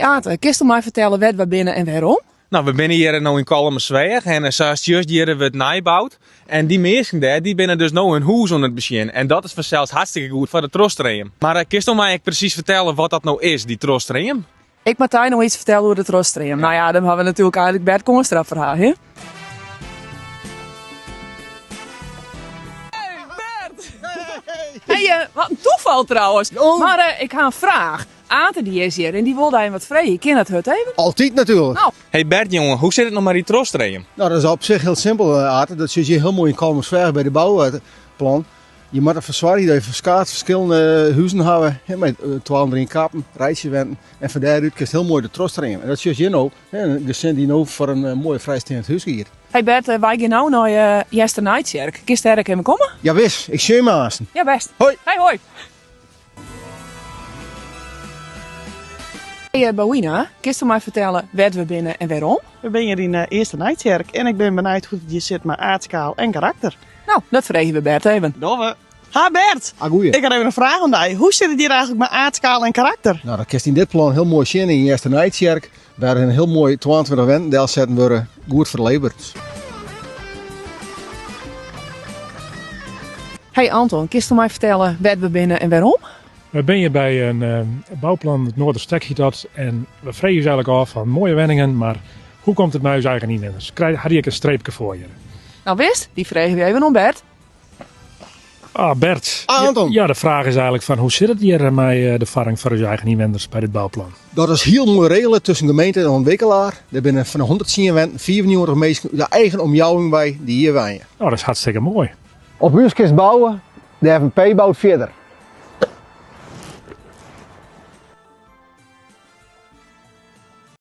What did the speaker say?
Hey Ate, kinsto my fertelle wêr't wy binne en wêrom? No, we binne hjir no yn Kollumersweach en sa as just hjir wurdt nijboud. En dy minsken dêr, dy binne dus no hun hûs oan it besjen. En dat is fansels hartstikke goed foar de trochstream. Mar kinsto my ek presys fertelle wat dat no is, dy trochstream? Ik moat dy no iets fertelle oer de trochstream. No ja, dan hawwe we natuerlik eigenlik Bert Koonstra foar har, hè? Hey Bert! Hey, wat in toefal trouwens. Mar ik ha in fraach. Ate dy is hjir en dy wol dy wat freegje. Kin dat hurd even? Altyd natuerlik. Nou. Hey Bert jonge, hoe sit it no mei dy trochstream? Nou, dat is op sich hiel simpel, Ate. Dat sjoch je hiel moai yn Kollumersweach by de bouplan. Je moatte derfoar soargje dat je ferskate ferskillende huzen hawwe, hè, mei twa en drie kappen, rijtsjewenten. En fan dêrút kinst hiel moai de trochstream. En dat sjoch je no, hè, in gesin dy't no foar in moai frijsteand hús giet. Hey Bert, wy gean no nei Easternijtsjerk. Kinst dêr ek even komme? Jawis, ik sjoch je aansten. Ja, bêst. Hoi. Hey, hoi. Hey Bouwina, kinsto my fertelle wêr't we binne en wêrom? We binne hjir yn Easternijtsjerk en ik bin benijd hoe't it hjir sit mei aard, skaal en karakter. No, dat freegje we Bert even. Dogge we. Ha Bert! Ah, goeie. Ik ha even in fraach oan dy. Hoe sit it hjir eigenlik mei aard, skaal en karakter? No, dat kinst yn dit plan hiel moai sjen yn Easternijtsjerk, wêr in hiel moai 22 wenten delsetten wurde, goed foar de leefberens. Hey Anton, kinsto my fertelle wêr't we binne en wêrom? We binne hjir by in bouplan, it Noorderstek hjit dat. En we freegje ús eigenlik ôf fan moaie wenningen, mar hoe komt it mei ús eigen ynwenners? Ha dy ek in streepke foar hjir? No witst, dy freegje we even oan Bert. Ah, Bert. Ah, Anton. Ja, de fraach is eigenlik fan hoe sit it hjir mei de foarrang foar ús eigen ynwenners by dit bouplan? Dat is hiel moai regele tusken gemeente en ûntwikkelaar. Der binne fan de 110 wenten 95 minsken út de eigen omjouwing by dy't hjir wenje. Oh, dat is hartstikke moai. Op ús kinst bouwe, de FNP bout fierder.